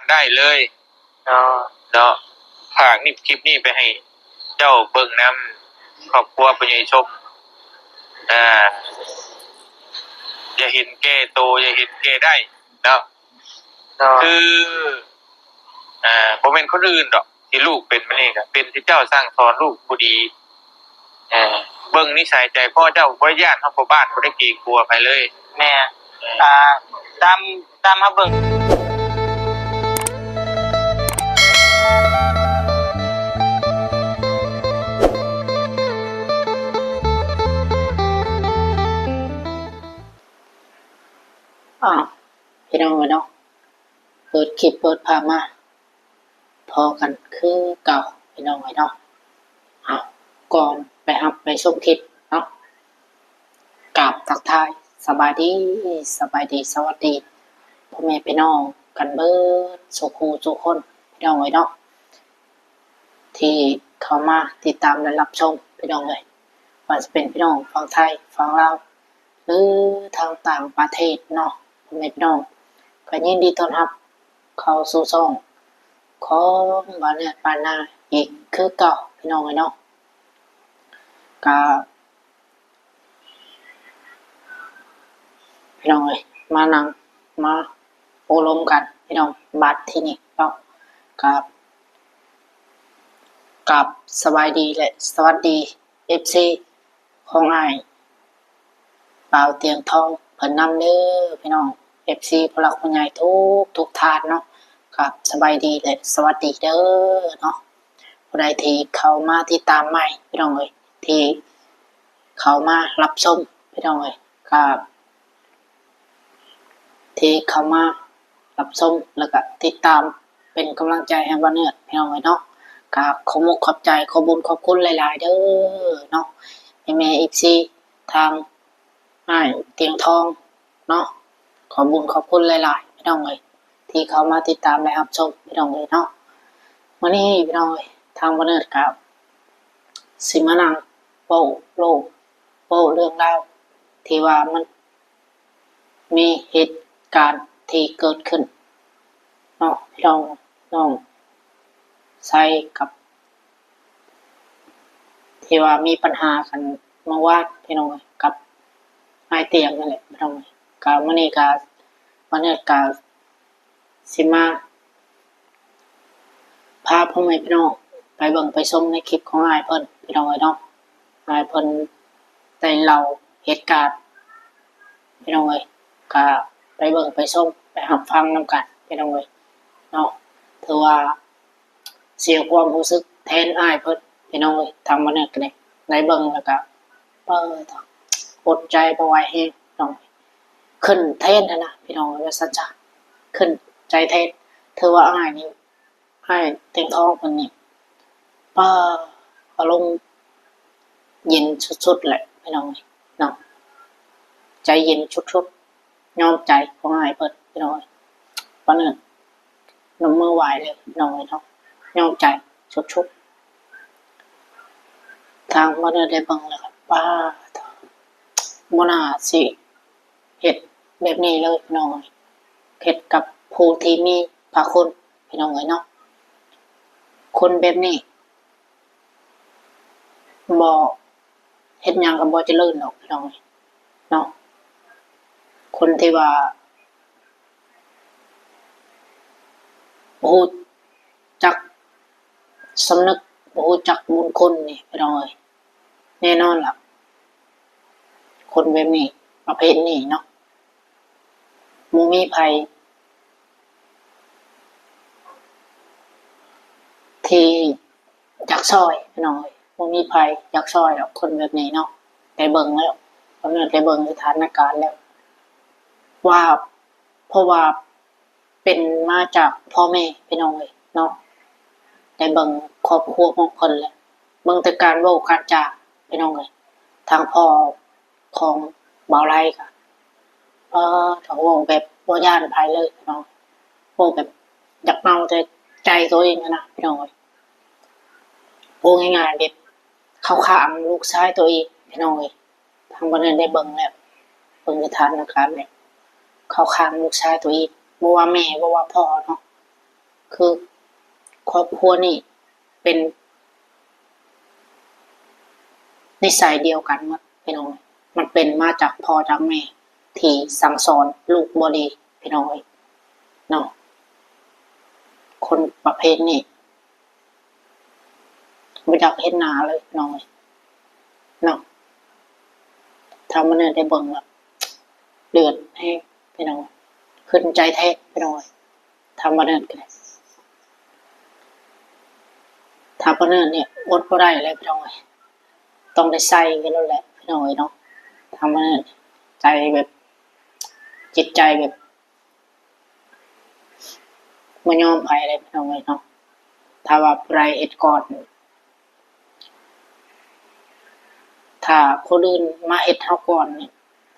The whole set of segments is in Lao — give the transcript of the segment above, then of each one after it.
ໄດ້ເລີຍ ເນາະ ເນາະ. ຝາກນີ້ ຄລິບນີ້ໄປໃຫ້ເຈົ້າເບິ່ງນຳ ຄອບຄົວພໍ່ໃຫຍ່ຊົມ ອ່າ ຢ່າເຫັນແກ່ໂຕ ຢ່າເຫັນແກ່ໄດ້ເນາະ ເນາະ ຄື ອ່າ ບໍ່ແມ່ນຄົນອື່ນດອກ ທີ່ລູກເປັນມານີ້ ກໍເປັນທີ່ເຈົ້າສັ່ງສອນລູກບໍ່ດີ. ເອີ ເບິ່ງນິໄສໃຈຄໍເຈົ້າ ບໍ່ຢ້ານເຮົາພໍ່ບ້ານ ບໍ່ໄດ້ເກງກົວໃຜເລີຍ. ແມ່ນ ອ່າ ຕາມ ຕາມເຮົາເບິ່ງ. ອ້າວ ພີ່ນ້ອງເອີຍເນາະ ເປີດຄລິບເປີດພາບມາ ພໍ້ກັນຄືເກົ່າ ພີ່ນ້ອງເອີຍເນາະ. ເອົາ ກ່ອນໄປຮັບໄປຊົມຄລິບເນາະ ກາບທັກທາຍສະບາຍດີ ສະບາຍດີ ສະຫວັດດີ ພໍ່ແມ່ພີ່ນ້ອງກັນເບີດສູ່ຄູ່ສູ່ຄົນ ພີ່ນ້ອງເອີຍເນາະ ທີ່ເຂົ້າມາຕິດຕາມ ແລະ ຮັບຊົມ ພີ່ນ້ອງເອີຍ ວ່າຈະເປັນພີ່ນ້ອງຝັ່ງໄທ ຝັ່ງລາວ ຫຼື ທາງຕ່າງປະເທດເນາະ ພໍ່ແມ່ພີ່ນ້ອງ ກໍຍິນດີຕ້ອນຮັບເຂົ້າສູ່ຊ່ອງຂອງບ້ານເໜືອບ້ານນາອີກຄືເກົ່າ ພີ່ນ້ອງເອີຍເນາະ. ກະ ພີ່ນ້ອງເອີຍ ມານັ່ງ ມາໂອ້ລົມກັນ ພີ່ນ້ອງ ບາດທີນີ້ເນາະ ກະ ກາບສະບາຍດີ ແລະ ສະຫວັດດີ ເອັຟຊີ ຂອງອ້າຍບ່າວຕຽງທອງເພິ່ນນຳເດີ ພີ່ນ້ອງ ເອັຟຊີ ຜູ້ຫຼັກຜູ້ໃຫຍ່ທຸກໆທ່ານເນາະ ກາບສະບາຍດີ ແລະ ສະຫວັດດີເດີເນາະ. ຜູ້ໃດທີ່ເຂົ້າມາຕິດຕາມໃໝ່ ພີ່ນ້ອງເອີຍ ທີ່ເຂົ້າມາຮັບຊົມ ພີ່ນ້ອງເອີຍ ກາບ ທີ່ເຂົ້າມາຮັບຊົມ ແລ້ວກະຕິດຕາມເປັນກຳລັງໃຈໃຫ້ບ່າວເນີດ ພີ່ນ້ອງເອີຍເນາະ. ກະຂໍມຸກຂອບໃຈ ຂອບບຸນຂອບຄຸນຫຼາຍໆເດີເນາະ ແມ່ໆ ເອັຟຊີ ທາງອ້າຍຕຽງທອງເນາະ ຂອບບຸນຂອບຄຸນຫຼາຍໆ ພີ່ນ້ອງເອີຍ ທີ່ເຂົ້າມາຕິດຕາມ ແລະ ຮັບຊົມ ພີ່ນ້ອງເອີຍເນາະ. ມື້ນີ້ ພີ່ນ້ອງເອີຍ ທາງບ່າວເນີດກະຊິມານັ່ງເວົ້າໂລ ເວົ້າເລື່ອງລາວທີ່ວ່າມັນ ມີເຫດການທີ່ເກີດຂຶ້ນເນາະ ພີ່ນ້ອງ ນ້ອງໄຊກັບ ທີ່ວ່າມີບັນຫາກັນເມື່ອວານ ພີ່ນ້ອງ ກັບອ້າຍຕຽງນັ້ນແຫຼະ ພີ່ນ້ອງ. ກະມື້ນີ້ກະ ມື້ນີ້ກະຊິມາ ພາພໍ່ແມ່ພີ່ນ້ອງໄປເບິ່ງໄປຊົມໃນຄລິບຂອງອ້າຍເພິ່ນ ພີ່ນ້ອງເອີຍເນາະ. ອ້າຍເພິ່ນໄດ້ເລົ່າເຫດການ ພີ່ນ້ອງເອີຍ ກະໄປເບິ່ງໄປຊົມ ໄປຮັບຟັງນຳກັນ ພີ່ນ້ອງເອີຍເນາະ. ຖືວ່າເສຍຄວາມຮູ້ສຶກແທນອ້າຍເພິ່ນ ພີ່ນ້ອງເອີຍ. ທາງບ້ານເນີດກະໄດ້ ໄດ້ເບິ່ງແລ້ວກະ ເອີ ອົດໃຈບໍ່ໄຫວແຮງ ພີ່ນ້ອງ ຂຶ້ນແທນຫັ້ນນະ ພີ່ນ້ອງເອີຍ ວ່າຊັ້ນຊະ ຂຶ້ນໃຈແທນ. ຖືວ່າອ້າຍນີ້ ອ້າຍຕຽງທອງເພິ່ນນີ້ ປ້າ ອາລົມເຢັນສຸດໆແຫຼະ ພີ່ນ້ອງເອີຍເນາະ. ໃຈເຢັນສຸດໆ ຍອມໃຈຂອງອ້າຍເພິ່ນ ພີ່ນ້ອງເອີຍ. ປານນັ້ນ ນົບມືໄຫວ້ເລີຍ ພີ່ນ້ອງເອີຍເນາະ ຍອມໃຈສຸດໆ. ທາງບ່າວເນີດໄດ້ເບິ່ງແລ້ວກໍ ປ້າ ບໍ່ໜ້າຊິ ເຮັດແບບນີ້ເລີຍ ພີ່ນ້ອງເອີຍ. ເຮັດກັບຜູ້ທີ່ມີພະຄຸນ ພີ່ນ້ອງເອີຍເນາະ. ຄົນແບບນີ້ບໍ່ ເຮັດຫຍັງກໍບໍ່ຈະເລີນດອກ ພີ່ນ້ອງເອີຍເນາະ. ຄົນທີ່ວ່າບໍ່ຮູ້ຈັກສຳນຶກ ບໍ່ຮູ້ຈັກບຸນຄຸນນີ້ ພີ່ນ້ອງເອີຍ ແນ່ນອນລະ ຄົນແບບນີ້ ປະເພດນີ້ເນາະ ບໍ່ມີໃຜທີ່ຢາກຊ່ອຍ ພີ່ນ້ອງເອີຍ. ບໍ່ມີໃຜຢາກຊ່ອຍດອກ ຄົນແບບນີ້ເນາະ. ໄດ້ເບິ່ງແລ້ວ ເພິ່ນໄດ້ເບິ່ງສະຖານະການແລ້ວວ່າ ເພາະວ່າ ເປັນມາຈາກພໍ່ແມ່ ພີ່ນ້ອງເອີຍເນາະ. ໄດ້ເບິ່ງຄອບຄົວຂອງເພິ່ນແລ້ວ ເບິ່ງແຕ່ການເວົ້າການຈາ ພີ່ນ້ອງເອີຍ. ທາງພໍ່ຂອງບ່າວໄລກະ ເອີ ເວົ້າແບບບໍ່ຢ້ານໃຜເລີຍ ພີ່ນ້ອງ. ເວົ້າແບບຢາກເອົາແຕ່ໃຈໂຕເອງຫັ້ນນະ ພີ່ນ້ອງເອີຍ. ເວົ້າງ່າຍໆ ແບບເຂົ້າຂ້າງລູກຊາຍໂຕເອງ ພີ່ນ້ອງເອີຍ. ທາງບ່າວເນີດໄດ້ເບິ່ງແລ້ວ ເບິ່ງສະຖານະການແລ້ວ ເຂົ້າຂ້າງລູກຊາຍໂຕເອງ ບໍ່ວ່າແມ່ ບໍ່ວ່າພໍ່ເນາະ. ຄືຄອບຄົວນີ້ເປັນນິໄສດຽວກັນໝົດພີ່ນ້ອງ. ມັນເປັນມາຈາກພໍ່ຈາກແມ່ທີ່ສັ່ງສອນລູກບໍ່ດີພີ່ນ້ອງເອີຍເນາະ. ຄົນປະເພດນີ້ ບໍ່ຢາກເຫັນໜ້າເລີຍພີ່ນ້ອງເອີຍເນາະ. ຖ້າມື້ນີ້ໄດ້ເບິ່ງແລ້ວເດືອດແຮງພີ່ນ້ອງ, ຂຶ້ນໃຈແທ້ພີ່ນ້ອງເອີຍ. ຖ້າບໍ່ເນີດກໍໄດ້ ຖ້າບໍ່ເນີດນີ້ອົດບໍ່ໄດ້ແລ້ວພີ່ນ້ອງເອີຍ, ຕ້ອງໄດ້ໃສ່ກັນໂລດແຫຼະພີ່ນ້ອງເອີຍເນາະ. ຖ້າບໍ່ເນີດໃຈແບບ ຈິດໃຈແບບບໍ່ຍອມໃຜເລີຍພີ່ນ້ອງເອີຍເນາະ. ຖ້າວ່າຜູ້ໃດເຮັດກ່ອນ ຖ້າຄົນອື່ນມາເຮັດເຮົາກ່ອນນີ້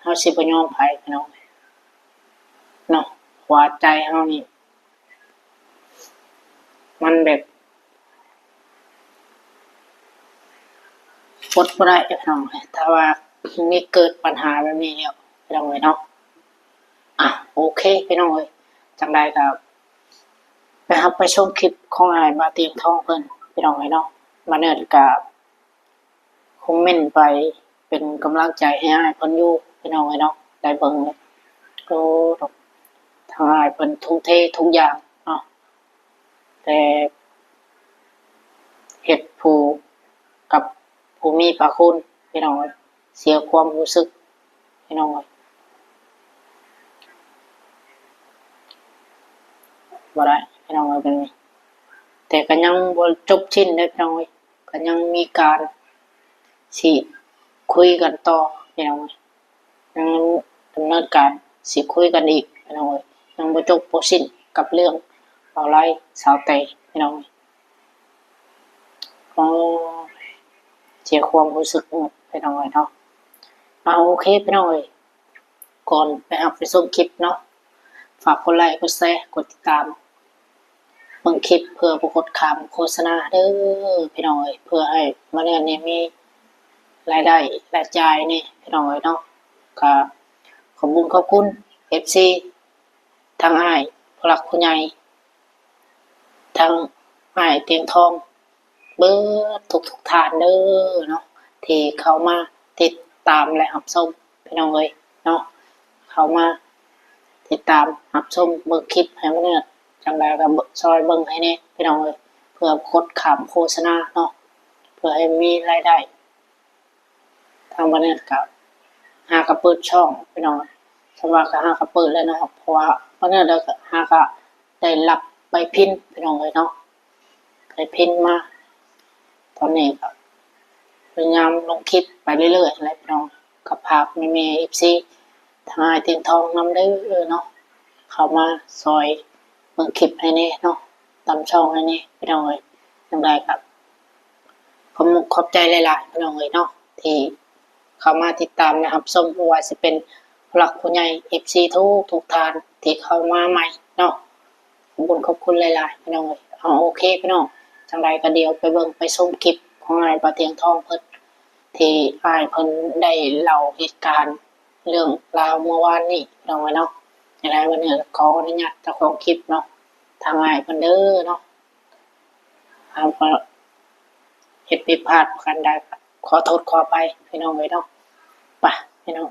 ເຮົາຊິບໍ່ຍອມໃຜພີ່ນ້ອງເນາະ. ເພາະວ່າໃຈເຮົານີ້ມັນແບບອົດບໍ່ໄດ້ພີ່ນ້ອງເອີຍ ຖ້າວ່າມີເກີດບັນຫາແບບນີ້ແລ້ວພີ່ນ້ອງເອີຍເນາະ. ອ່ະ ໂອເຄພີ່ນ້ອງເອີຍ, ຈັ່ງໃດກໍໄປຮັບໄປຊົມຄລິບຂອງອ້າຍບ່າວຕຽງທອງເພິ່ນພີ່ນ້ອງເອີຍເນາະ. ບ່າວເນີດກໍຄອມເມັນໄປເປັນກຳລັງໃຈໃຫ້ອ້າຍເພິ່ນຢູ່ພີ່ນ້ອງເອີຍເນາະ. ໄດ້ເບິ່ງແລ້ວ ໂອ້ ທາງອ້າຍເພິ່ນທຸ່ມເທທຸກຢ່າງເນາະ, ແຕ່ເຮັດຜູ້ ກັບຜູ້ມີພະຄຸນພີ່ນ້ອງເອີຍ, ເສຍຄວາມຮູ້ສຶກພີ່ນ້ອງເອີຍ. ບໍ່ໄດ້ພີ່ນ້ອງເອີຍ ແບບນີ້ ແຕ່ກໍຍັງບໍ່ຈົບສິ້ນເດ້ພີ່ນ້ອງເອີຍ, ກໍຍັງມີການຊິຄຸຍກັນຕໍ່ພີ່ນ້ອງເອີຍ. ຍັງດຳເນີນການຊິຄຸຍກັນອີກພີ່ນ້ອງເອີຍ, ຍັງບໍ່ຈົບບໍ່ສິ້ນກັບເລື່ອງບ່າວໄລສາວແຕພີ່ນ້ອງເອີຍ. ໂອ້ຍ ເສຍຄວາມຮູ້ສຶກໝົດພີ່ນ້ອງເອີຍເນາະ. ເອົາ ໂອເຄພີ່ນ້ອງເອີຍ, ກ່ອນໄປຮັບໄປຊົມຄລິບເນາະ, ຝາກກົດໄລ ກົດແຊ ກົດຕິດຕາມ ເບິ່ງຄລິບເພື່ອບໍ່ກົດຂ້າມໂຄສະນາເດີພີ່ນ້ອງເອີຍ, ເພື່ອໃຫ້ມະເນີດນີ້ມີລາຍໄດ້ລາຍຈ່າຍແດ່ພີ່ນ້ອງເອີຍເນາະ. ກະຂອບບຸນຂອບຄຸນເອັຟຊີ ທັງອ້າຍຜູ້ຫຼັກຜູ້ໃຫຍ່ ທັງອ້າຍຕຽງທອງ ເບີດທຸກໆທ່ານເດີເນາະ ທີ່ເຂົ້າມາຕິດຕາມ ແລະ ຮັບຊົມພີ່ນ້ອງເອີຍເນາະ, ເຂົ້າມາຕິດຕາມຮັບຊົມເບິ່ງຄລິບໃຫ້ມະເນີດ. ຈັ່ງໃດກໍຊ່ອຍເບິ່ງໃຫ້ແດ່ພີ່ນ້ອງເອີຍ, ເພື່ອກົດຂ້າມໂຄສະນາເນາະ, ເພື່ອໃຫ້ມີລາຍໄດ້. ທາງມະເນີດກໍຫາກໍເປີດຊ່ອງພີ່ນ້ອງ, ສຳວ່າກໍຫາກໍເປີດແລ້ວເນາະ, ເພາະວ່າມະເນີດກໍຫາກໍໄດ້ຮັບໃບພິມພີ່ນ້ອງເອີຍເນາະ. ໄດ້ພິມມາ ຕອນນີ້ກໍພະຍາຍາມລົງຄລິບໄປເລື້ອຍໆແຫຼະພີ່ນ້ອງ. ກໍຝາກແມ່ໆ ເອັຟຊີ ທັງອ້າຍຕຽງທອງນຳເດີເນາະ, ເຂົ້າມາຊ່ອຍເບິ່ງຄລິບໃຫ້ແດ່ເນາະ, ຕາມຊ່ອງໃຫ້ແດ່ພີ່ນ້ອງເອີຍ. ຈັ່ງໃດກໍຂອບມຸກຂອບໃຈຫຼາຍໆ ພີ່ນ້ອງເອີຍເນາະ ທີ່ເຂົ້າມາຕິດຕາມ ແລະ ຮັບຊົມ, ບໍ່ວ່າຊິເປັນຜູ້ຫຼັກຜູ້ໃຫຍ່ ເອັຟຊີ ທຸກໆທ່ານທີ່ເຂົ້າມາໃໝ່ເນາະ. ຂອບຄຸນຂອບຄຸນຫຼາຍໆ ພີ່ນ້ອງເອີຍ. ເອົາ ໂອເຄພີ່ນ້ອງ, ຈັ່ງໃດກໍດຽວໄປເບິ່ງໄປຊົມຄລິບຂອງອ້າຍບ່າວຕຽງທອງເພິ່ນ ທີ່ອ້າຍເພິ່ນໄດ້ເລົ່າເຫດການເລື່ອງລາວເມື່ອວານນີ້ພີ່ນ້ອງເອີຍເນາະ. ຈັ່ງໃດວັນນີ້ກໍຂໍອະນຸຍາດເຈົ້າຂອງຄລິບເນາະ, ທາງອ້າຍເພິ່ນເດີເນາະ, ເຮົາກໍເຮັດຜິດພາດປະການໃດກໍ ຂໍໂທດຂໍອະໄພພີ່ນ້ອງເອີຍເນາະ. ໄປພີ່ນ້ອງ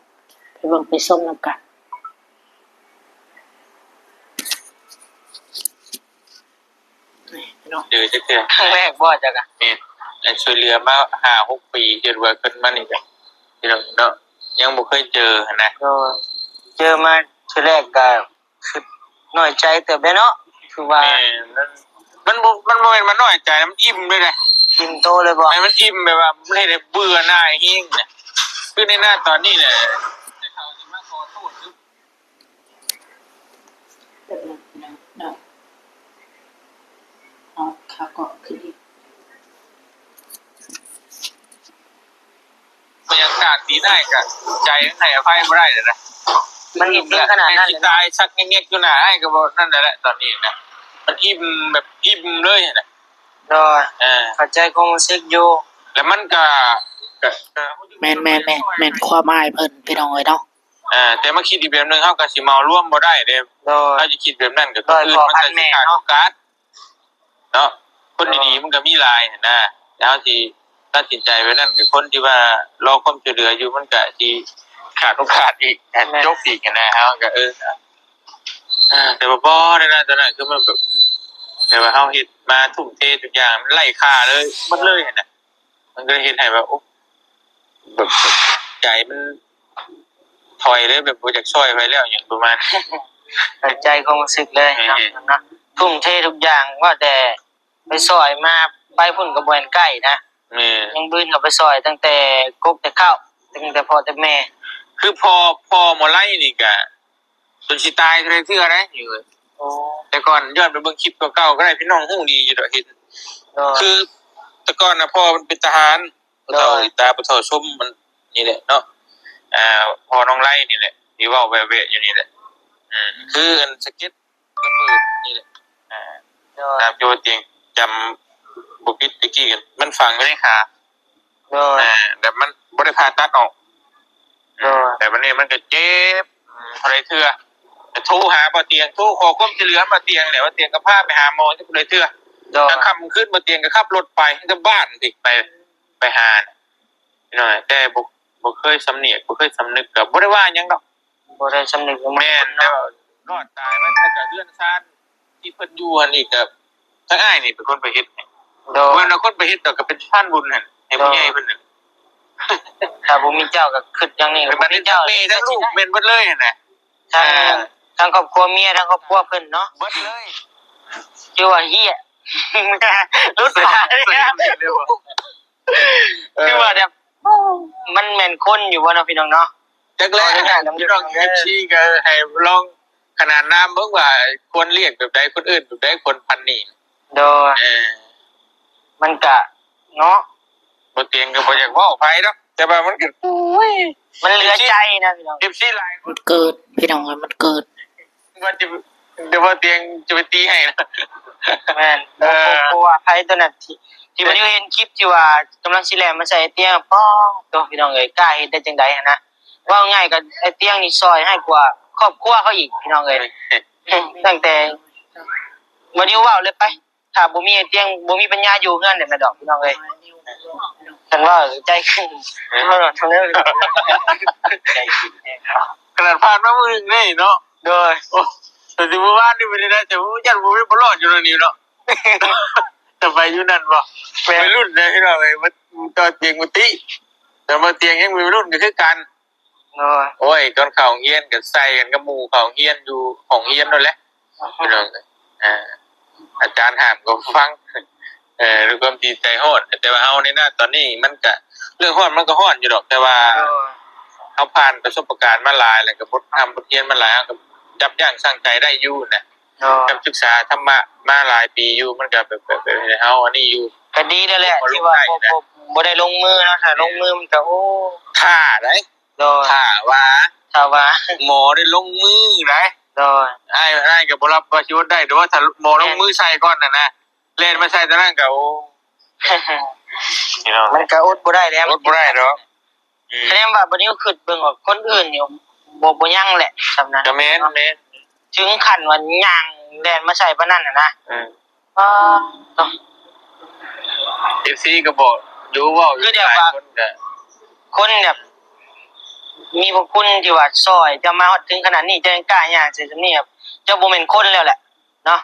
ໄປເບິ່ງໄປຊົມນຳກັນ. ເຈີຈັກເທື່ອ ຄັ້ງແລກບໍ່ຈັກອະ? ແມ່ນ ໄດ້ຊ່ວຍເຫຼືອມາຫ້າຫົກປີ ຈົນວ່າຂຶ້ນມານີ້ກະ ພີ່ນ້ອງເນາະ ຍັງບໍ່ເຄີຍເຈີຫັ້ນນະ. ໂດຍ ເຈີມາເທື່ອແລກກະ ຄືນ້ອຍໃຈເຕີບເດ້ເນາະ ຄືວ່າ ແມ່ນ ມັນ ມັນບໍ່ ມັນບໍ່ແມ່ນວ່ານ້ອຍໃຈນະ ມັນອີ່ມເລີຍນະ. ອີ່ມໂຕເລີຍບໍ່? ໃຫ້ມັນອີ່ມແບບວ່າມັນເຮັດໃຫ້ເບື່ອໜ່າຍແຮງນະ ຄືໃນໜ້າຕອນນີ້ແຫຼະ. ເອົາ ຂາກອກຂຶ້ນອີກ. ບັນຍາກາດດີໄດ້ກະໃຈໃຫ້ອະໄພບໍ່ໄດ້ເລີຍນະ. ມັນເຖິງຂະໜາດນັ້ນເລີຍ ຕາຍຊັກແງກໆຢູ່ໜ້າອ້າຍກໍບໍ່ນັ້ນແຫຼະ ຕອນນີ້ນະ ມັນອີ່ມແບບອີ່ມເລີຍນະ. ໂດຍ ເອີ ເຂົ້າໃຈຄວາມຮູ້ສຶກຢູ່ ແລ້ວມັນກະ ກະ ແມ່ນໆໆ ແມ່ນຄວາມອ້າຍເພິ່ນ ພີ່ນ້ອງເອີຍເນາະ. ເອີ ແຕ່ມາຄິດອີກແບບໜຶ່ງ ເຮົາກະຊິເໝົາລວມບໍ່ໄດ້ເດ້. ໂດຍ ເຮົາຊິຄິດແບບນັ້ນກະ ໂດຍ ຄືມັນກະຊິຂາດໂອກາດ. ເນາະ ຄົນດີໆມັນກໍມີຫຼາຍຫັ້ນນະ ແຕ່ເຮົາຊິຕັດສິນໃຈແບບນັ້ນ ກັບຄົນທີ່ວ່າລໍຄວາມຊ່ວຍເຫຼືອຢູ່ ມັນກໍຊິຂາດໂອກາດອີກ ແມ່ນ ຈົບອີກຫັ້ນນະ ເຮົາກໍ ເອີ ອ່າ ແຕ່ວ່າບໍ່ໄດ້ນະ ຕອນນັ້ນຄືມັນແບບ ແບບວ່າເຮົາເຮັດມາ ທຸ່ມເທທຸກຢ່າງ ມັນໄຮ້ຄ່າເລີຍ ໝົດເລີຍຫັ້ນນະ ມັນກໍເຮັດໃຫ້ແບບ ໂອ້ ແບບໃຈມັນຖອຍເລີຍ ແບບບໍ່ຢາກຊ່ອຍໃຜແລ້ວ ຫຍັງປະມານນີ້ ເຂົ້າໃຈຄວາມຮູ້ສຶກເລີຍເນາະ ແມ່ນ ເນາະ ທຸ່ມເທທຸກຢ່າງ ວ່າແຕ່ໄປຊ່ອຍມາ ໄປພຸ້ນກໍບໍ່ແມ່ນໃກ້ນະ ແມ່ນ ຍັງບືນເຂົ້າໄປຊ່ອຍຕັ້ງແຕ່ກົກແຕ່ເຄົ້າ ຕັ້ງແຕ່ພໍ່ແຕ່ແມ່ ຄືພໍ່ ພໍ່ໝໍໄລນີ້ກະ ຈົນຊິຕາຍເທື່ອໃດເທື່ອໃດ ໂອ້ ແຕ່ກ່ອນຍ້ອນໄປເບິ່ງຄລິບເກົ່າໆກໍໄດ້ ພີ່ນ້ອງຮູ້ດີຢູ່ດອກ ເຫັນ ໂດຍ ຄືແຕ່ກ່ອນນະ ພໍ່ເພິ່ນເປັນທະຫານ ໂດຍ ພໍ່ເຖົ້າອີຕາ ພໍ່ເຖົ້າຊົມ ມັນນີ້ແຫຼະເນາະ ອ່າ ພໍ່ນ້ອງໄລນີ້ແຫຼະ ທີ່ເວົ້າແວ່ໆຢູ່ນີ້ແຫຼະ ອືມ ຄືອັນສະເກັດລະເບີດນີ້ແຫຼະ ອ່າ ໂດຍ ຕາມທີ່ວ່າຕຽງຈຳບໍ່ຜິດ ແຕ່ກີ້ມັນຝັງຢູ່ໃນຂາ ໂດຍ ອ່າ ແບບມັນບໍ່ໄດ້ຜ່າຕັດອອກ ໂດຍ ແຕ່ບັດນີ້ມັນກໍເຈັບ ອືມ ເທົ່າໃດເທື່ອ ກໍໂທຫາບ່າວຕຽງ ໂທຂໍຄວາມຊ່ວຍເຫຼືອບ່າວຕຽງແຫຼະ ບ່າວຕຽງກໍພາໄປຫາໝໍຈັກເທົ່າໃດເທື່ອ ໂດຍ ກາງຄ່ຳກາງຄືນບ່າວຕຽງກໍຂັບລົດໄປ ແຕ່ບ້ານຕິ ໄປ ໄປຫາ ພີ່ນ້ອງ ແຕ່ບໍ່ ບໍ່ເຄີຍສຳນຽກ ບໍ່ເຄີຍສຳນຶກ ກໍບໍ່ໄດ້ວ່າຫຍັງດອກ ບໍ່ໄດ້ສຳນຶກ ແມ່ນ ແຕ່ວ່າລອດຕາຍມາ ແຕ່ກໍເຮືອນຊານທີ່ເພິ່ນຢູ່ຫັ້ນອີກ ກໍທາງອ້າຍນີ້ເປັນຄົນໄປເຮັດໃຫ້ ໂດຍ ບໍ່ແມ່ນວ່າຄົນໄປເຮັດດອກ ກໍເປັນສະພານບຸນຫັ້ນ ໃຫ້ຜູ້ໃຫຍ່ເພິ່ນ ໂດຍ ຖ້າບໍ່ມີເຈົ້າກໍຄິດຢ່າງນີ້ ແລ້ວບັດນີ້ທັງແມ່ທັງລູກແມ່ນເບິດເລີຍຫັ້ນນະ ທັງ ອ່າ ທັງຄອບຄົວເມຍ ທັງຄອບຄົວເພິ່ນເນາະ ເບິດເລີຍ ຄືວ່າເຮຍ ຫຼຸດຫຼາຍ ເອີ ຄືວ່າແບບ ມັນແມ່ນຄົນຢູ່ບໍ່ເນາະ ພີ່ນ້ອງເນາະ? ຈັກແຫຼະ ພີ່ນ້ອງ ເອັຟຊີ ກໍໃຫ້ລອງຂະໜານນາມເບິ່ງວ່າ ຄວນລຽກແບບໃດ ຄົນເອີ້ນແບບໃດ ຄົນພັນນີ້ ໂດຍ ເອີ ມັນກະເນາະ ບໍ່ຕຽງກໍບໍ່ຢາກເວົ້າໃຜດອກ ແຕ່ວ່າມັນກໍ ໂອ້ຍ ມັນເຫຼືອໃຈນະ ພີ່ນ້ອງ ເອັຟຊີ ຫຼາຍຄົນ ມັນເກີດ ພີ່ນ້ອງເອີຍ ມັນເກີດ ວ່າຈະ ດຽວບໍ່ຕຽງຈະໄປຕີໃຫ້ນະ ແມ່ນ ເອີ ບໍ່ ບໍ່ ບໍ່ວ່າໃຜຕົວນັ້ນ ທີ່ ທີ່ມັນຢູ່ເຫັນຄລິບທີ່ວ່າກຳລັງຊິແລ່ນມາໃສ່ໄອ້ຕຽງ ປ້ອ ໂຕ ພີ່ນ້ອງເອີຍ ກ້າເຮັດໄດ້ຈັ່ງໃດຫັ້ນນະ ເວົ້າງ່າຍກໍໄອ້ຕຽງນີ້ຊ່ອຍຮ້າຍກວ່າຄອບຄົວເຂົາອີກ ພີ່ນ້ອງເອີຍ ຕັ້ງແຕ່ບໍ່ໄດ້ເວົ້າເລີຍໄປ ຖ້າບໍ່ມີໄອ້ຕຽງ ບໍ່ມີປັນຍາຢູ່ເຮືອນແຫຼະແມ່ນດອກ ພີ່ນ້ອງເອີຍ ຄັນເວົ້າໃຈຂຶ້ນ ເອີ ເວົ້າເທົ່ານັ້ນ ໃຈຂຶ້ນແຮງເນາະ ຂະໜາດຜ່ານມາມື້ໜຶ່ງເດ້ເນາະ ໂດຍ ໂອ້ ແຕ່ຊິມື້ວານນີ້ເປັນໄດ້ ແຕ່ຢ້ານບໍ່ມີ ບໍ່ລອດຢູ່ແນວນີ້ເນາະ ຈະໄປຢູ່ນັ້ນບໍ່ ແມ່ນ ໄວລຸ້ນເດ້ພີ່ນ້ອງເອີຍ ມາຕໍ່ຕຽງມາຕິ ແຕ່ມາຕຽງຍັງມີໄວລຸ້ນກໍຄືກັນ ໂດຍ ໂອ້ຍ ກ່ອນເຂົ້າໂຮງຮຽນກໍໃສ່ກັນກັບໝູ່ເຂົ້າໂຮງຮຽນ ຢູ່ຫ້ອງຮຽນນັ້ນແຫຼະ ພີ່ນ້ອງ ອ່າ ອາຈານຫ້າມກໍບໍ່ຟັງ ເອີ ດ້ວຍຄວາມທີ່ໃຈຮ້ອນ ແຕ່ວ່າເຮົາໃນນະຕອນນີ້ມັນກະ ເລື່ອງຮ້ອນມັນກໍຮ້ອນຢູ່ດອກ ແຕ່ວ່າ ໂດຍ ເຮົາຜ່ານປະສົບປະການມາຫຼາຍ ແລ້ວກໍບົດຮຳບົດຮຽນມາຫຼາຍ ເຮົາກໍຢັບຢັ້ງຊົ່ງໃຈໄດ້ຢູ່ນະ ໂດຍ ກັບສຶກສາທຳມະມາຫຼາຍປີຢູ່ ມັນກໍແບບ ແບບ ແບບໃຫ້ເຮົາອັນນີ້ຢູ່ ກໍດີແລ້ວແຫຼະ ທີ່ວ່າບໍ່ ບໍ່ ບໍ່ໄດ້ລົງມືເນາະ ຖ້າລົງມືມັນກໍ ໂອ້ ຖ້າໃດ ໂດຍ ຖ້າວ່າ ຖ້າວ່າ ໝໍໄດ້ລົງມືໃດ ໂດຍ ອ້າຍ ອ້າຍກໍບໍ່ຮັບວ່າຊິອົດໄດ້ ແຕ່ວ່າຖ້າໝໍລົງມືໃສ່ກ່ອນຫັ້ນນະ ແລ່ນມາໃສ່ຕອນນັ້ນກໍ ໂອ້ ພີ່ນ້ອງ ມັນກໍອົດບໍ່ໄດ້ແລ້ວ ອົດບໍ່ໄດ້ດອກ ອືມ ຄະແນນວ່າບັດນີ້ຄິດເບິ່ງວ່າຄົນອື່ນນີ້ ບໍ່ ບໍ່ຍັງແຫຼະ ສ່ຳນັ້ນ ກໍແມ່ນ ເນາະ ແມ່ນ ເຖິງຂັ້ນວ່າຍ່າງແລ່ນມາໃສ່ປານນັ້ນຫັ້ນນະ ອືມ ອໍ ເນາະ ເອັຟຊີກໍບອກຢູ່ ເວົ້າຢູ່ ຄືແບບວ່າ ຫຼາຍຄົນກໍ ຄົນແບບມີພະຄຸນທີ່ວ່າຊ່ອຍເຈົ້າມາຮອດເຖິງຂະໜາດນີ້ ເຈົ້າຍັງກ້າຍ່າງໃສ່ສ່ຳນີ້ ເຈົ້າບໍ່ແມ່ນຄົນແລ້ວແຫຼະເນາະ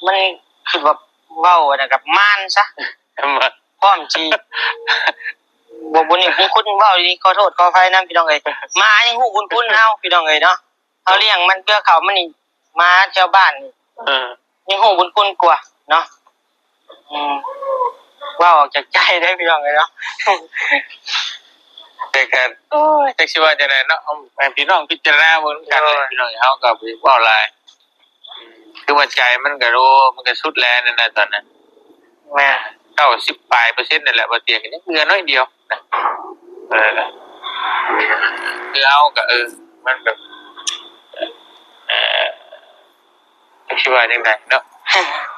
ມັນຄືແບບເວົ້າອັນນັ້ນກັບມານຊະ ມານ ພ້ອມຊິ ບໍ່ ບໍ່ຮູ້ບຸນຄຸນ ເວົ້າດີໆ ຂໍໂທດຂໍອະໄພນຳ ພີ່ນ້ອງເອີຍ ໝາຍັງຮູ້ບຸນຄຸນເຮົາ ພີ່ນ້ອງເອີຍເນາະ ເຮົາລ້ຽງມັນເກືອເຂົ້າມັນນີ້ ໝາແຖວບ້ານນີ້ ເອີ ຍັງຮູ້ບຸນຄຸນກວ່າເນາະ ອືມ ເວົ້າອອກຈາກໃຈເດ້ພີ່ນ້ອງເອີຍເນາະ ແຕ່ກໍ ໂອ້ຍ ຈັກຊິວ່າຈັ່ງໃດເນາະ ໃຫ້ພີ່ນ້ອງພິຈາລະນາເບິ່ງນຳກັນ ໂດຍ ພີ່ນ້ອງ ເຮົາກໍບໍ່ເວົ້າຫຼາຍ ຄືວ່າໃຈມັນກໍ ໂອ້ ມັນກໍສຸດແລ້ວນັ້ນນະ ຕອນນັ້ນ ແມ່ນ ເກົ້າສິບປາຍເປີເຊັນນັ້ນແຫຼະ ບໍ່ຕຽງ ກໍຍັງເຫຼືອໜ້ອຍດຽວນະ ເອີ ຄືເຮົາກໍ ເອີ ມັນແບບ ເອີ ຈັກຊິວ່າຈັ່ງໃດເນາະ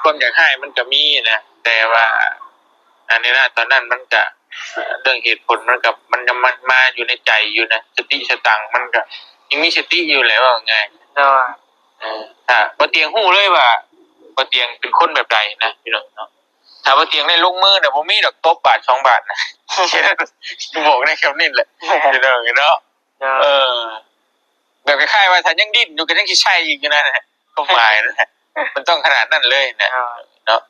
ຄວາມຢາກຮ້າຍມັນກໍມີນະ ແຕ່ວ່າ ອັນນີ້ນະ ຕອນນັ້ນມັນກະ ເລື່ອງເຫດຜົນມັນກະ ມັນຍັງມາ ມາຢູ່ໃນໃຈຢູ່ນະ ສະຕິສະຕັງມັນກະຍັງມີສະຕິຢູ່ແຫຼະ ເວົ້າງ່າຍ ໂດຍ ເອີ ຖ້າບໍ່ຕຽງຮູ້ເລີຍວ່າ ບໍ່ຕຽງເປັນຄົນແບບໃດນະ ພີ່ນ້ອງເນາະ. ຖ້າບໍ່ຕຽງໄດ້ລົງມືນະ ບໍ່ມີດອກຕົບບາດສອງບາດນະ ບອກໄດ້ສ່ຳນີ້ແຫຼະ ພີ່ນ້ອງເນາະ. ເອີ ແບບຄ້າຍໆວ່າຖ້າຍັງດີ້ນຢູ່ກໍຍັງຊິໃສ່ອີກຢູ່ນັ້ນແຫຼະ ຄວາມໝາຍນະ ມັນຕ້ອງຂະໜາດນັ້ນເລີຍນະ ເອີ ເນາະ.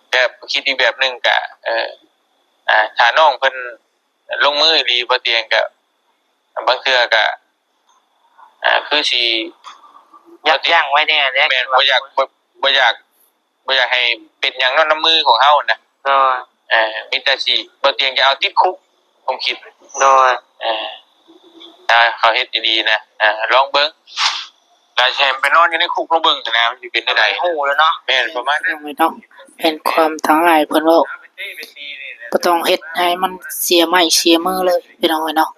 ແຕ່ຄິດອີກແບບໜຶ່ງກະ ເອີ ອ່າ ຖ້ານ້ອງເພິ່ນລົງມືອີ່ຫຼີ ບໍ່ຕຽງກະ ບາງເທື່ອກະ ອ່າ ຄືຊິ ຍັບຢັ້ງໄວ້ແດ່ເດ້ ແມ່ນ ບໍ່ຢາກ ບໍ່ ບໍ່ຢາກ ບໍ່ຢາກໃຫ້ເປັນຫຍັງເນາະ ນຳມືຂອງເຮົານະ ໂດຍ ເອີ ມີແຕ່ຊິ ບໍ່ຕຽງຈະເອົາຕິດຄຸກ ຄວາມຄິດ ໂດຍ ເອີ ຖ້າເຂົາເຮັດດີໆນະ ອ່າ ລອງເບິ່ງ ລະຊິໃຫ້ມັນໄປນອນຢູ່ໃນຄຸກລອງເບິ່ງຫັ້ນນະ ມັນຊິເປັນແນວໃດ ຮູ້ແລ້ວເນາະ ແມ່ນ ປະມານນັ້ນເນາະ. ເຫັນຄວາມທາງອ້າຍເພິ່ນເວົ້າ ບໍ່ຕ້ອງເຮັດໃຫ້ມັນເສຍໄມ້ເສຍມືເລີຍ ພີ່ນ້ອງເອີຍເນາະ.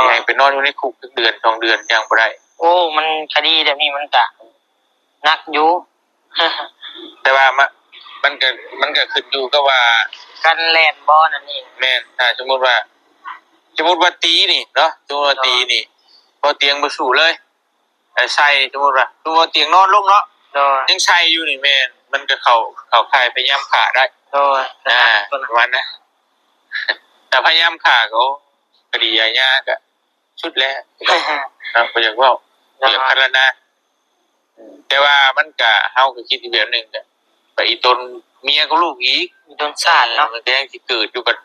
ໃຫ້ໄປນອນຢູ່ໃນຄຸກຈັກເດືອນສອງເດືອນຍັງບໍ່ໄດ້. ໂອ້ ມັນຄະດີແບບນີ້ມັນກະໜັກຢູ່ ແຕ່ວ່າມະ ມັນກະ ມັນກະຂຶ້ນຢູ່ກັບວ່າ ກັນແລ່ນບໍ່ນັ້ນເອງ. ແມ່ນ ຖ້າສົມມຸດວ່າ ສົມມຸດວ່າຕີນີ້ເນາະ ສົມມຸດວ່າຕີນີ້ ບໍ່ຕຽງບໍ່ສູ້ເລີຍ ໃສ່ ສົມມຸດວ່າ ສົມມຸດວ່າຕຽງນອນລົງເນາະ ໂດຍ ຍັງໃສ່ຢູ່ນີ້ ແມ່ນ ມັນກໍເຂົ້າ ເຂົ້າຂ່າຍພະຍາຍາມຂ້າໄດ້ ໂດຍ ອ່າ ປະມານນັ້ນ. ແຕ່ພະຍາຍາມຂ້າກໍ ຄະດີອາຍາກໍສຸດແລ້ວເນາະ ບໍ່ຢາກເວົ້າ ບໍ່ຢາກພັນລະນາ. ແຕ່ວ່າມັນກະ ເຮົາກໍຄິດອີກແບບໜຶ່ງ ກະໄປອີ່ຕົນເມຍກັບລູກອີກ ອີ່ຕົນຊາດເນາະ ເອີ ມັນກໍຍັງຊິເກີດຢູ່ ບັດ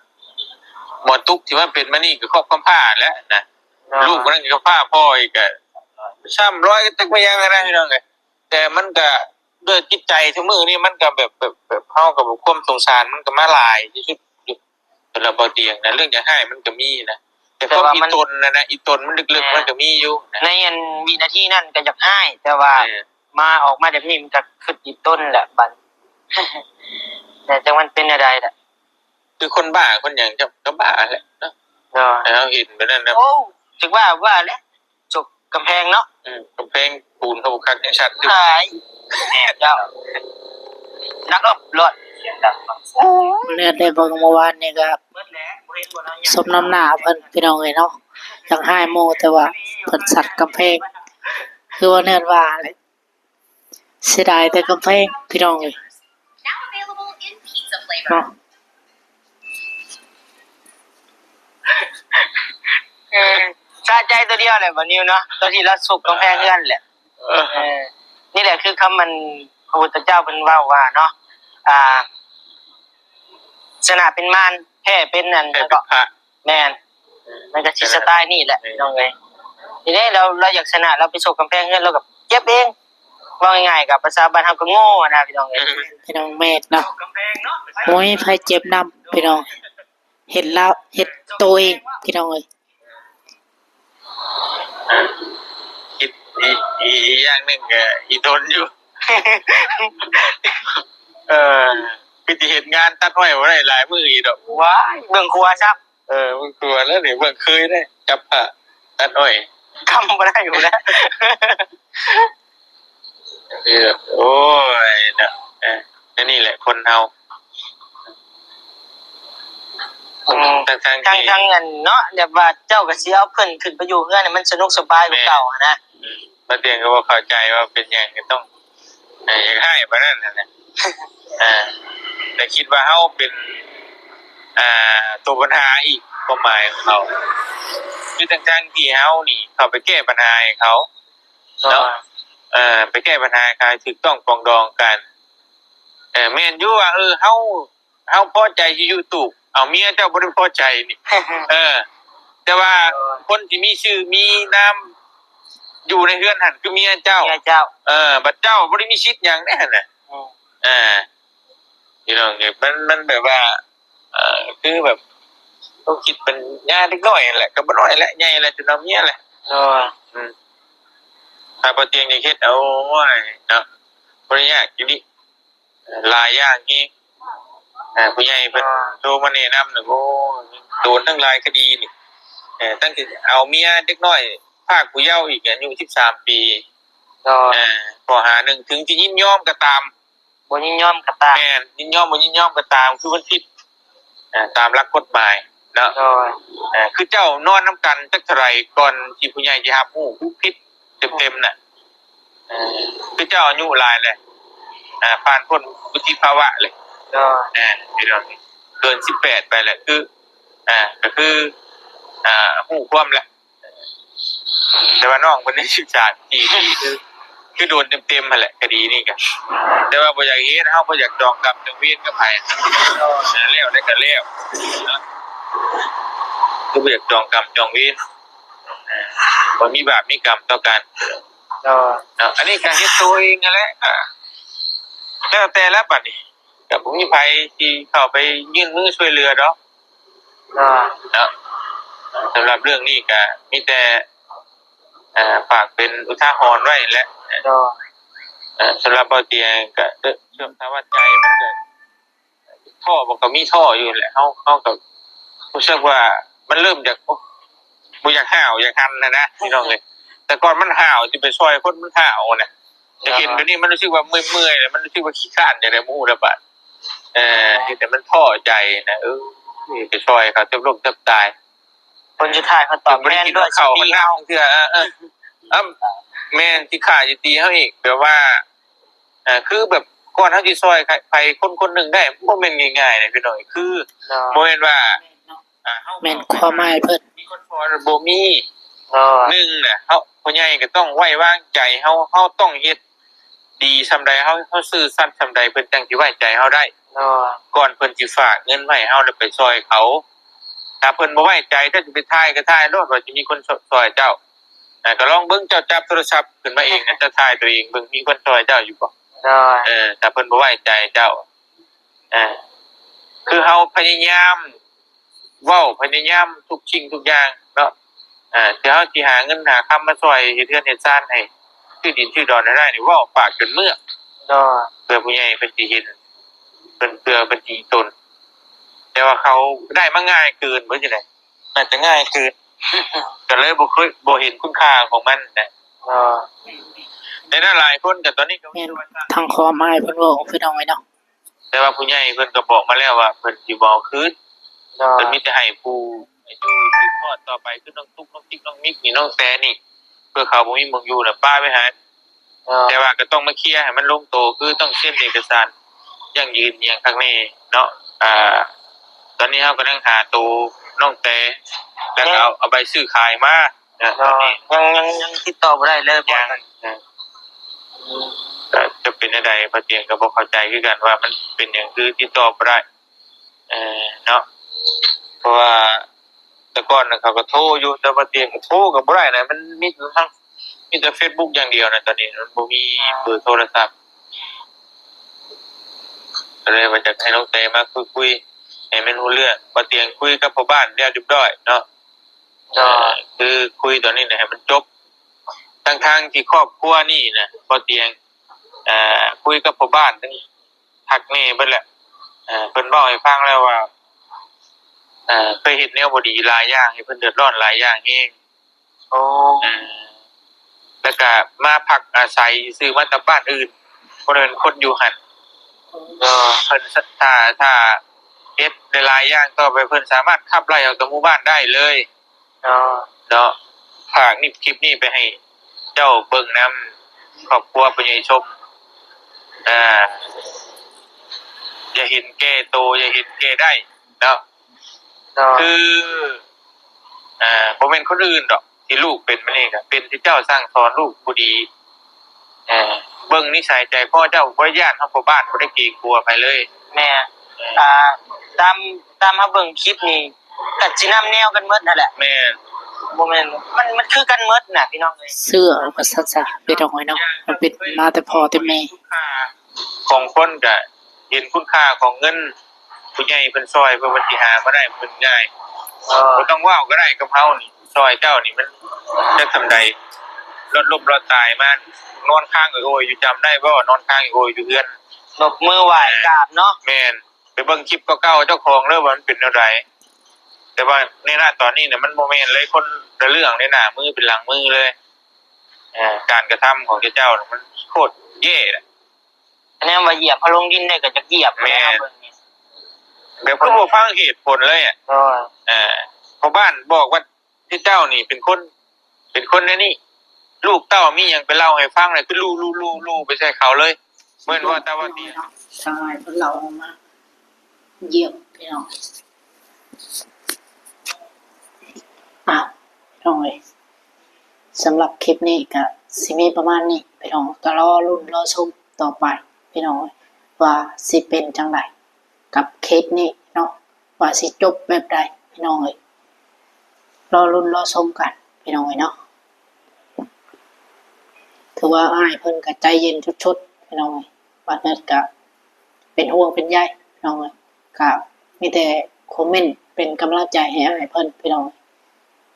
ໝໍຕຸກທີ່ມັນເປັນມານີ້ກໍຄອບຄຳພ້າແຫຼະນະ ໂດຍ ລູກມັນກໍພ້າພໍ່ອີກ ກະຊ້ຳລອຍກັນຈັກແມ່ນຫຍັງຫັ້ນນະ ພີ່ນ້ອງເອີຍ. ແຕ່ມັນກະດ້ວຍຈິດໃຈທຸກມື້ນີ້ ມັນກະແບບ ແບບ ແບບ ເຮົາກໍແບບຄວາມສົງສານມັນກໍມາຫຼາຍທີ່ສຸດຢູ່ ສຳລັບບໍ່ຕຽງນະ ເລື່ອງຢາກຮ້າຍມັນກໍມີນະ ແຕ່ຄວາມອີ່ຕົນນະ ອີ່ຕົນມັນເລິກໆ ມັນກໍມີຢູ່ນະ ໃນອັນວິນາທີນັ້ນກໍຢາກຮ້າຍ ແຕ່ວ່າ ເອີ ມາອອກມາແບບນີ້ມັນກໍຄຶດອີ່ຕົນແຫຼະບັດ ແຕ່ຈັກມັນເປັນແນວໃດລະ ຄືຄົນບ້າຄົນຫຍັງ ເຈົ້າກໍບ້າແຫຼະເນາະ ໂດຍ ໃຫ້ເຮົາເຫັນແບບນັ້ນນະ. ໂອ້ ຖືກວ່າ ວ່າແຫຼະ ສົກກຳແພງເນາະ ອືມ ກຳແພງປູນເຂົາບໍ່ຄັກຍັງຊັດຢູ່ ອ້າຍ ແມ່ນເຈົ້າ ນັກເອີບລອດ ເສຍງດັງ ໂອ້ຍ ແລ້ວໄດ້ເບິ່ງເມື່ອວານນີ້ກໍ ສົມນ້ຳໜ້າເພິ່ນ ພີ່ນ້ອງເອີຍເນາະ ຢາກຮ້າຍໝູ່ ແຕ່ວ່າເພິ່ນຊັດກຳແພງ ຄືວ່າແນວວ່າແຫຼະ. ເສຍດາຍແຕ່ກຳແພງ ພີ່ນ້ອງເອີຍເນາະ. ເອີ ສະໃຈຕົວດຽວແຫຼະ ບ່າວນິວເນາະ ຕົວທີ່ລາວສົກກຳແພງເຮືອນແຫຼະ ເອີ ເອີ ນີ້ແຫຼະຄືຄຳມັນ ພະພຸດທະເຈົ້າເພິ່ນເວົ້າວ່າເນາະ ອ່າ ຊະນະເປັນມານ ແພ້ເປັນອັນ ແພ້ເປັນພະ ແມ່ນ ມັນກໍຊິສະໄຕນີ້ແຫຼະ ເອີ ພີ່ນ້ອງເອີຍ. ທີນີ້ລາວ ລາວຢາກຊະນະ ລາວໄປສົກກຳແພງເຮືອນ ລາວກໍເຈັບເອງ ເວົ້າງ່າຍໆ ກໍພາສາບ້ານເຮົາກໍໂງ່ຫັ້ນນະ ພີ່ນ້ອງເອີຍ ພີ່ນ້ອງ ແມ່ນເນາະ ບໍ່ມີໃຜເຈັບນຳ ພີ່ນ້ອງ ເຮັດລາວ ເຮັດໂຕເອງ ພີ່ນ້ອງເອີຍ. ຄິດອີກ ອີກ ອີກຢ່າງໜຶ່ງກໍອີ່ຕົນຢູ່ ເອີ ຄືຊິເຮັດງານຕັດອ້ອຍບໍ່ໄດ້ຫຼາຍມື້ອີກດອກ ວ້າຍ ເບື້ອງຂວາຊ້ຳ ເອີ ເບື້ອງຂວາແລ້ວນີ້ ເບື້ອງເຄີຍເດ້ ຈັບຜ້າຕັດອ້ອຍ ກຳບໍ່ໄດ້ຢູ່ແລ້ວ. ເອີ ໂອ້ຍເນາະ ເອີ ແນວນີ້ແຫຼະຄົນເຮົາ ອືມ ທັງໆ ທັງ ທີ່ ທັງອັນເນາະ ແບບວ່າເຈົ້າກໍຊິເອົາເພິ່ນຂຶ້ນໄປຢູ່ເຮືອນໃຫ້ມັນສະໜຸກສະບາຍກວ່າເກົ່າຫັ້ນນະ ແມ່ນ ອືມ ບາງເທື່ອກໍບໍ່ເຂົ້າໃຈວ່າເປັນຫຍັງກໍຕ້ອງ ເອີ ຢາກຮ້າຍປານນັ້ນຫັ້ນນະ ເອີ ແຕ່ຄິດວ່າເຮົາເປັນ ອ່າ ຕົວບັນຫາອີກ ຄວາມໝາຍຂອງເຂົາ ຄືທັງໆ ທີ່ເຮົານີ້ເຂົ້າໄປແກ້ບັນຫາໃຫ້ເຂົາ ເນາະ ໂດຍ ເອີ ໄປແກ້ບັນຫາໃຫ້ເຂົາໃຫ້ຖືກຕ້ອງປອງດອງກັນ ເອີ ແມ່ນຢູ່ວ່າ ເອີ ເຮົາ ເຮົາພໍໃຈຢູ່ຢູທູບ ເອົາ ເມຍເຈົ້າບໍ່ໄດ້ພໍໃຈນີ້ ເອີ ແຕ່ວ່າ ໂດຍ ຄົນທີ່ມີຊື່ມີນາມຢູ່ໃນເຮືອນຫັ້ນຄືເມຍເຈົ້າ ເມຍເຈົ້າ ເອີ ບັດເຈົ້າບໍ່ໄດ້ມີສິດຫຍັງເດ້ຫັ້ນນະ ອືມ ເອີ ພີ່ນ້ອງເອີຍ ມັນ ມັນແບບວ່າ ເອີ ຄືແບບ ຄວາມຄິດປັນຍາເດັກນ້ອຍຫັ້ນແຫຼະ ກໍບໍ່ນ້ອຍແຫຼະ ໃຫຍ່ແລ້ວ ຈົນເອົາເມຍແຫຼະ ໂດຍ ອືມ ຖ້າບໍ່ຕຽງຢາກເຮັດ ໂອ້ຍ ເນາະ ບໍ່ໄດ້ຍາກອີ່ຫຼີ ຫຼາຍຢ່າງອີກ ເອີ ຜູ້ໃຫຍ່ເພິ່ນ ໂອ້ ໂທມາແນະນຳນະ ໂອ້ ໂດນທັງຫຼາຍຄະດີນີ້ ເອີ ຕັ້ງແຕ່ເອົາເມຍເດັກນ້ອຍພາກຜູ້ເຍົາອີກ ອາຍຸສິບສາມປີ ໂດຍ ເອີ ຂໍ້ຫາໜຶ່ງ ເຖິງຈະຍິນຍອມກໍຕາມ ບໍ່ຍິນຍອມກໍຕາມ ແມ່ນ ຍິນຍອມບໍ່ຍິນຍອມກໍຕາມ ຄືມັນຜິດ ເອີ ຕາມຫຼັກກົດໝາຍເນາະ ໂດຍ ເອີ ຄືເຈົ້ານອນນຳກັນຈັກເທົ່າໃດ ກ່ອນທີ່ຜູ້ໃຫຍ່ຈະຮັບຮູ້ ຄືຜິດເຕັມໆນະ ເອີ ຄືເຈົ້າອາຍຸຫຼາຍແລ້ວ ອ່າ ຜ່ານພົ້ນວຸດທິພາວະເລີຍ. ໂດຍ ອ່າ ພີ່ນ້ອງ ເກີນສິບແປດໄປແລ້ວ ຄື ອ່າ ກໍຄື ອ່າ ຮູ້ຄວາມແລ້ວ. ແຕ່ວ່ານ້ອງເພິ່ນໄດ້ສຶກສາດີໆ ຄື ຄືໂດນເຕັມໆຫັ້ນແຫຼະ ຄະດີນີ້ກະ. ແຕ່ວ່າບໍ່ຢາກເຮັດ ເຮົາບໍ່ຢາກຈອງກຳຈອງເວນກັບໃຜ ເອີ ແລ້ວໄດ້ກໍແລ້ວເນາະ ຄືບໍ່ຢາກຈອງກຳຈອງເວນ ບໍ່ມີບາບມີກຳຕໍ່ກັນເນາະ. ອັນນີ້ກໍເຮັດໂຕເອງຫັ້ນແຫຼະ ແລ້ວແຕ່ລະ ບັດນີ້ກໍບໍ່ມີໃຜຊິເຂົ້າໄປຍື່ນມືຊ່ວຍເຫຼືອດອກ. ເນາະ ສຳລັບເລື່ອງນີ້ກະມີແຕ່ ເອີ ຝາກເປັນອຸທາຫອນໄວ້ແຫຼະ. ເນາະ ເອີ ສຳລັບເບົາຕຽງກະເຊື່ອມສາວັດໃຈ ມັນກະທໍ້ ມັນກໍມີທໍ້ຢູ່ແຫຼະ. ເຮົາ ເຮົາກໍຮູ້ສຶກວ່າມັນເລີ່ມຈາກ ໂອ້ ບໍ່ຢາກຫ້າວຢາກຫັນຫັ້ນນະ ພີ່ນ້ອງເອີຍ. ແຕ່ກ່ອນມັນຫ້າວ ຊິໄປຊ່ອຍຄົນມັນຫ້າວນະ. ແຕ່ເຫັນແບບນີ້ມັນຮູ້ສຶກວ່າເມື່ອຍໆ ແລ້ວມັນຮູ້ສຶກວ່າຂີ້ຄ້ານຈັ່ງໃດບໍ່ຮູ້ລະບາດ. ເອີ ເຫັນແຕ່ມັນທໍ້ໃຈນະ ເອີ ໄປຊ່ອຍເຂົາແທບລົ້ມແທບຕາຍ. ຜົນສຸດທ້າຍເຂົາຕອບແທນດ້ວຍຊີວິດເຮົາ. ເທື່ອ ເອີ ເອີ ແມ່ນ ຊິຂ້າຊິຕີເຮົາອີກ ແບບວ່າ ເອີ ຄືແບບກ່ອນເຮົາຊິຊ່ອຍໃຜຄົນຄົນໜຶ່ງໄດ້ ບໍ່ແມ່ນງ່າຍໆເດ້ພີ່ນ້ອງ. ຄືບໍ່ແມ່ນວ່າ ອ່າ ເຮົາ ແມ່ນຄວາມໝາຍເພິ່ນ ມີຄົນຊ່ອຍບໍ່ມີ. ໜຶ່ງນະ ເຮົາ ຜູ້ໃຫຍ່ກໍຕ້ອງໄວ້ວາງໃຈເຮົາ ເຮົາຕ້ອງເຮັດດີສ່ຳໃດ ເຮົາ ເຮົາຊື່ສັດສ່ຳໃດ ເພິ່ນຈັ່ງຊິໄວ້ໃຈເຮົາໄດ້ ກ່ອນເພິ່ນຊິຝາກເງິນມາໃຫ້ເຮົາ ແລ້ວໄປຊ່ອຍເຂົາ. ຖ້າເພິ່ນບໍ່ໄວ້ໃຈ ເຈົ້າຈະໄປຖ່າຍກໍຖ່າຍໂລດວ່າຈະມີຄົນຊ່ອຍເຈົ້າ. ອ່າ ກໍລອງເບິ່ງ ເຈົ້າຈັບໂທລະສັບຂຶ້ນມາເອງນະ ເຈົ້າຖ່າຍຕົວເອງເບິ່ງ ມີຄົນຊ່ອຍເຈົ້າຢູ່ບໍ່? ເອີ ຖ້າເພິ່ນບໍ່ໄວ້ໃຈເຈົ້າ. ອ່າ ຄືເຮົາພະຍາຍາມເວົ້າ ພະຍາຍາມທຸກສິ່ງທຸກຢ່າງເນາະ ອ່າ ທີ່ເຮົາຊິຫາເງິນຫາຄຳມາຊ່ອຍເຮັດເຮືອນເຮັດຊານໃຫ້ ຊື້ດິນຊື້ດອນໃຫ້ໄດ້ນີ້ ເວົ້າປາກຈົນເມືອກ ເພື່ອຜູ້ໃຫຍ່ເພິ່ນຊິເຫັນ ເພິ່ນ ເພື່ອເພິ່ນຊິຕົນ. ແຕ່ວ່າເຂົາໄດ້ມາງ່າຍເກີນ ບໍ່ຈັ່ງໃດ ໜ້າຈະງ່າຍເກີນ ກໍເລີຍບໍ່ເຄີຍ ບໍ່ເຫັນຄຸນຄ່າຂອງມັນນະ. ແຕ່ຫຼາຍຄົນກໍຕອນນີ້ກໍ ແມ່ນ ທາງຄວາມອ້າຍເພິ່ນເວົ້າ ພີ່ນ້ອງເອີຍເນາະ. ແຕ່ວ່າຜູ້ໃຫຍ່ເພິ່ນກໍບອກມາແລ້ວວ່າເພິ່ນຊິບໍ່ເອົາຄືນ ເພິ່ນມີແຕ່ໃຫ້ຜູ້ຢູ່ສືບທອດຕໍ່ໄປ ຄືນ້ອງຕຸກ ນ້ອງຕິກ ນ້ອງມິກນີ້ ນ້ອງແຕນີ້ ເພື່ອເຂົາບໍ່ມີໝ່ອງຢູ່ແລ້ວປະໄວ້ໃຫ້. ແຕ່ວ່າກໍຕ້ອງມາເຄຍໃຫ້ມັນລົງໂຕ ຄືຕ້ອງເຊັນເອກະສານຢັ້ງຢືນຫຍັງຄັກແນ່ເນາະ. ອ່າ ຕອນນີ້ເຮົາກຳລັງຫາໂຕນ້ອງແຕ ແລ້ວກໍເອົາ ເອົາໃບຊື້ຂາຍມາ ເນາະ ຕອນນີ້ ຍັງ ຍັງ ຍັງຕິດຕໍ່ບໍ່ໄດ້ເລີຍ. ຍັງ ເອີ ກໍຈະເປັນແນວໃດ ພໍ່ຕຽງກໍບໍ່ເຂົ້າໃຈຄືກັນວ່າມັນເປັນຫຍັງຄືຕິດຕໍ່ບໍ່ໄດ້ ເອີ ເນາະ. ເພາະວ່າແຕ່ກ່ອນນະເຂົາກໍໂທຢູ່ ແຕ່ພໍ່ຕຽງກໍໂທກໍບໍ່ໄດ້ນະ ມັນມີແຕ່ທາງ ມີແຕ່ເຟສບຸກຢ່າງດຽວນະ ຕອນນີ້ມັນບໍ່ມີເບີໂທລະສັບ. ກໍເລີຍວ່າຢາກໃຫ້ນ້ອງແຕມາຄຸຍໆ ໃຫ້ມັນຮູ້ເລື່ອງ ພໍ່ຕຽງຄຸຍກັບພໍ່ບ້ານແລ້ວຮຽບຮ້ອຍເນາະ. ເອີ ຄືຄຸຍຕອນນີ້ນະໃຫ້ມັນຈົບ ທັງໆທີ່ຄອບຄົວນີ້ນະ ພໍ່ຕຽງ ເອີ ຄຸຍກັບພໍ່ບ້ານທັງຄັກແນ່ເບິດແຫຼະ. ເອີ ເພິ່ນເວົ້າໃຫ້ຟັງແລ້ວວ່າ ເອີ ເຄີຍເຮັດແນວບໍ່ດີຫຼາຍຢ່າງ ໃຫ້ເພິ່ນເດືອດຮ້ອນຫຼາຍຢ່າງແຮງ. ໂອ້ ເອີ ແລ້ວກະມາພັກອາໄສຊື່ມາແຕ່ບ້ານອື່ນ ບໍ່ແມ່ນຄົນຢູ່ຫັ້ນ. ເອີ ເພິ່ນ ຖ້າ ຖ້າເຮັດຫຼາຍໆຢ່າງຕໍ່ໄປ ເພິ່ນສາມາດຂັບໄລ່ອອກຈາກໝູ່ບ້ານໄດ້ເລີຍ. ເນາະ ເນາະ ຝາກນີ້ ຄລິບນີ້ໄປໃຫ້ເຈົ້າເບິ່ງນຳຄອບຄົວພໍ່ໃຫຍ່ຊົມ ອ່າ ຢ່າເຫັນແກ່ໂຕ ຢ່າເຫັນແກ່ໄດ້ເນາະ. ເນາະ ຄື ອ່າ ບໍ່ແມ່ນຄົນອື່ນດອກ ທີ່ລູກເປັນມານີ້ ກໍເປັນທີ່ເຈົ້າສັ່ງສອນລູກບໍ່ດີ. ເອີ ເບິ່ງນິໄສໃຈຄໍເຈົ້າ ບໍ່ໄດ້ຢ້ານເຮົາພໍ່ບ້ານ ບໍ່ໄດ້ເກງກົວໃຜເລີຍ. ແມ່ນ ອ່າ ຕາມ ຕາມເຮົາເບິ່ງຄລິບນີ້ ກໍຊິນຳແນວກັນໝົດຫັ້ນແຫຼະ. ແມ່ນ ບໍ່ແມ່ນ ມັນ ມັນຄືກັນໝົດນະ ພີ່ນ້ອງເອີຍ. ເຊື່ອວ່າຊັ້ນຊະ ພີ່ນ້ອງເອີຍເນາະ ມັນເປັນມາແຕ່ພໍ່ແຕ່ແມ່. ຂອງຄົນກໍເຫັນຄຸນຄ່າຂອງເງິນ ຜູ້ໃຫຍ່ເພິ່ນຊ່ອຍ ເພິ່ນ ເພິ່ນຊິຫາມາໄດ້ ມັນງ່າຍ. ເອີ ບໍ່ຕ້ອງເວົ້າກໍໄດ້ກັບເຮົານີ້ ຊ່ອຍເຈົ້ານີ້ມັນຈັກສ່ຳໃດ ລອດລົ້ມລອດຕາຍມາ ນອນຄ້າງໂອຍໆຢູ່ ຈຳໄດ້ບໍ່? ນອນຄ້າງໂອຍໆຢູ່ເຮືອນ ຍົກມືໄຫວ້ກາບເນາະ. ແມ່ນ ໄປເບິ່ງຄລິບເກົ່າໆເຈົ້າຂອງເດີວ່າມັນເປັນແນວໃດ. ແຕ່ວ່າໃນນະຕອນນີ້ນະ ມັນບໍ່ແມ່ນເລີຍ ຄົນລະເລື່ອງເລີຍ ໜ້າມືເປັນຫຼັງມືເລີຍ. ເອີ ການກະທຳຂອງເຈົ້ານະ ມັນໂຄດແຍ່ນະ. ຄະແນນວ່າຢຽບເຮົາລົງດິນໄດ້ກໍຈະຢຽບ. ແມ່ນ ແບບຄືບໍ່ຟັງເຫດຜົນເລີຍອະ. ເອີ ພໍ່ບ້ານບອກວ່າ ທີ່ເຈົ້ານີ້ເປັນຄົນ ເປັນຄົນແນວນີ້ ລູກເຕົ້າມີຫຍັງໄປເລົ່າໃຫ້ຟັງ ແລ້ວຄືລູ ລູ ລູ ລູໄປໃສ່ເຂົາເລີຍ. ເໝືອນວ່າແຕ່ວ່າ ທາງອ້າຍເພິ່ນເລົ່າອອກມາຢ້ຽມພີ່ນ້ອງ. ອ່ະ ພີ່ນ້ອງເອີຍ ສຳລັບຄລິບນີ້ກະຊິມີປະມານນີ້ພີ່ນ້ອງ, ກະລໍລຸ້ນລໍຊົມຕໍ່ໄປພີ່ນ້ອງເອີຍ ວ່າຊິເປັນຈັ່ງໃດກັບເຄສນີ້ເນາະ ວ່າຊິຈົບແບບໃດພີ່ນ້ອງເອີຍ. ລໍລຸ້ນລໍຊົມກັນພີ່ນ້ອງເອີຍເນາະ. ຖືວ່າອ້າຍເພິ່ນກະໃຈເຢັນສຸດໆພີ່ນ້ອງເອີຍ. ບາດເນີດກະເປັນຫ່ວງເປັນໃຍພີ່ນ້ອງເອີຍ, ກະມີແຕ່ຄອມເມັນເປັນກຳລັງໃຈໃຫ້ອ້າຍເພິ່ນພີ່ນ້ອງເອີຍ.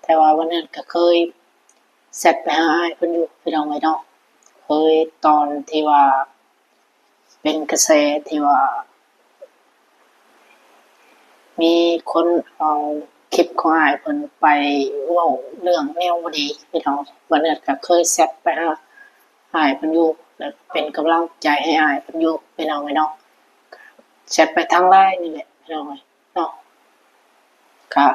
ແຕ່ວ່າບາດເນີດກະເຄີຍແຊັດໄປຫາອ້າຍເພິ່ນຢູ່ພີ່ນ້ອງເອີຍເນາະ, ເຄີຍຕອນທີ່ວ່າ ເປັນກະແສທີ່ວ່າ ມີຄົນເອົາຄລິບຂອງອ້າຍເພິ່ນໄປເວົ້າເລື່ອງແນວບໍ່ດີພີ່ນ້ອງ. ບາດເນີດກະເຄີຍແຊັດໄປຫາອ້າຍເພິ່ນຢູ່ ແລະ ເປັນກຳລັງໃຈໃຫ້ອ້າຍເພິ່ນຢູ່ພີ່ນ້ອງເອີຍເນາະ, ແຊັດໄປທາງ LINE ນີ້ແຫຼະພີ່ນ້ອງເອີຍເນາະ. ກະ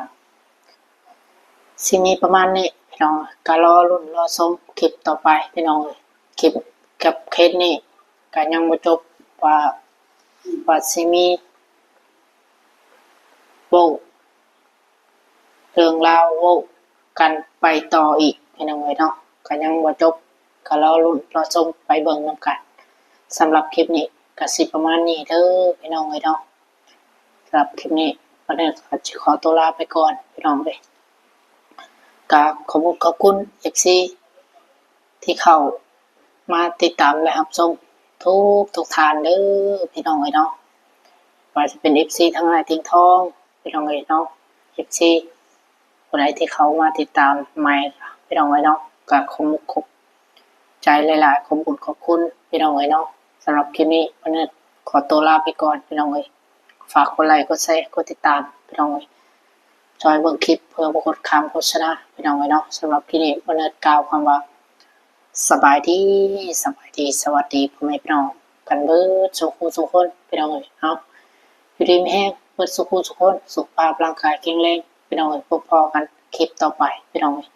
ຊິມີປະມານນີ້ພີ່ນ້ອງ, ກະລໍລຸ້ນລໍຊົມຄລິບຕໍ່ໄປພີ່ນ້ອງເອີຍ. ຄລິບກັບເຄສນີ້ກະຍັງບໍ່ຈົບ ວ່າ ວ່າຊິມີເວົ້າເລື່ອງລາວ ເວົ້າກັນໄປຕໍ່ອີກພີ່ນ້ອງເອີຍເນາະ, ກະຍັງບໍ່ຈົບ, ກະລໍລຸ້ນລໍຊົມໄປເບິ່ງນຳກັນ. ສຳລັບຄລິບນີ້ກະຊິປະມານນີ້ເດີພີ່ນ້ອງເອີຍເນາະ. ສຳລັບຄລິບນີ້ ບາດເນີດກະຊິຂໍຕົວລາໄປກ່ອນພີ່ນ້ອງເອີຍ. ກະຂອບຄຸນຂອບຄຸນເອັຟຊີທີ່ເຂົ້າມາຕິດຕາມ ແລະ ຮັບຊົມທຸກໆທ່ານເດີພີ່ນ້ອງເອີຍເນາະ. ວ່າຈະເປັນເອັຟຊີທາງອ້າຍຕຽງທອງພີ່ນ້ອງເອີຍເນາະ, ເອັຟຊີຜູ້ໃດທີ່ເຂົ້າມາຕິດຕາມໃໝ່ພີ່ນ້ອງເອີຍເນາະ, ກະຂອບມຸກຂອບໃຈຫຼາຍໆ ຂອບບຸນຂອບຄຸນພີ່ນ້ອງເອີຍເນາະ. ສຳລັບຄລິບນີ້ ບາດເນີດຂໍຕົວລາໄປກ່ອນພີ່ນ້ອງເອີຍ. ຝາກກົດໄລ ກົດແຊ ກົດຕິດຕາມພີ່ນ້ອງເອີຍ, ຊ່ອຍເບິ່ງຄລິບເພື່ອບໍ່ກົດຂ້າມໂຄສະນາພີ່ນ້ອງເອີຍເນາະ. ສຳລັບຄລິບນີ້ ບາດເນີດກ່າວຄຳວ່າ ສະບາຍດີ ສະບາຍດີ ສະຫວັດດີພໍ່ແມ່ພີ່ນ້ອງກັນເບິດສູ່ຄູ່ສູ່ຄົນພີ່ນ້ອງເອີຍເນາະ. ຢູ່ດີມີແຮງເບິດສູ່ຄູ່ສູ່ຄົນ, ສຸຂະພາບຮ່າງກາຍແຂງແຮງພີ່ນ້ອງເອີຍ. ພົບພໍ້ກັນຄລິບຕໍ່ໄປພີ່ນ້ອງເອີຍ.